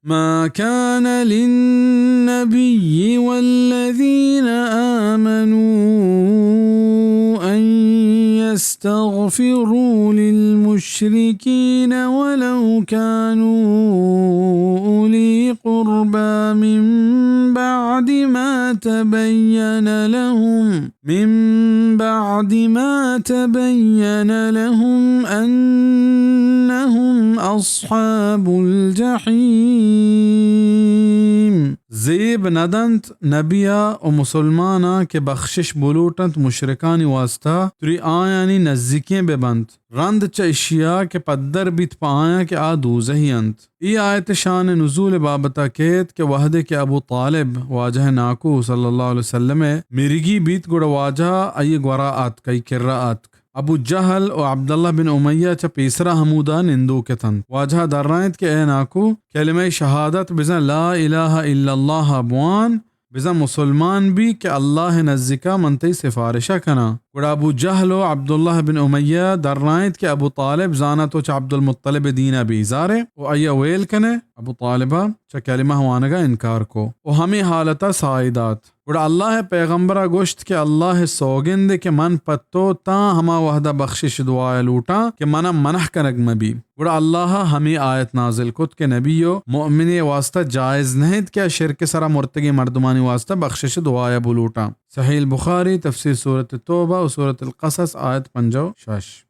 ما كان للنبي والذين آمنوا أن يستغفروا للمشركين ولو كانوا أولي قربى من بعد ما تبين لهم من بعد ما تبين لهم أنهم أصحاب الجحيم۔ زیب ندنت نبیا و مسلماناں کہ بخشش بلوٹنت مشرکانی واسطہ، تری آیانی نزیکیں ببنت۔ رند چہ اشیا کہ پدر بیت پہ آیاں کہ آ دوزہی انت۔ اے آیت شان نزول بابتا کیت کہ وہدے کہ ابو طالب واجہ ناکو صلی اللہ علیہ وسلم مرگی بیت، گڑا واجہ آئی گورا آتک، آئی کرا آتک۔ ابو جہل و عبداللہ بن امیہ چہ پیسرا ہمودا نندوک اتنت۔ واجہ درائینت کہ اے ناکو، کلمہ شہادت بزاں لا الہ الا اللہ بوان، بزاں مسلمان بی کہ اللہ نزیکا من تئی سفارشا کناں۔ گڑا ابو جہل و عبداللہ بن امیہ درائینت کہ ابو طالب زانا تو چہ عبدالمطلب دینا بیزارے و آئیا ویل کنے۔ ابو طالبا چہ کلمہ وانگا انکار کو و ہمے حالتا ساہی دات۔ گڑا اللہ پیغمبرا گوشت کہ اللہ سوگند کہ من پہ تو تاں ہما وہدا بخشش دعایا لوٹاں کہ منا منع کنگ مبی۔ گڑا اللہ ہمے آیت نازل کت کہ نبی و مؤمنے واسطہ جائز نہ انت کہ آ شرک سرا مرتگیں مردمانی واسطہ بخشش دعایا بلوٹاں۔ صحیح البخاری، تفسیر سورۃ توبہ و سورۃ القصص، آیت پنجاہ و شش۔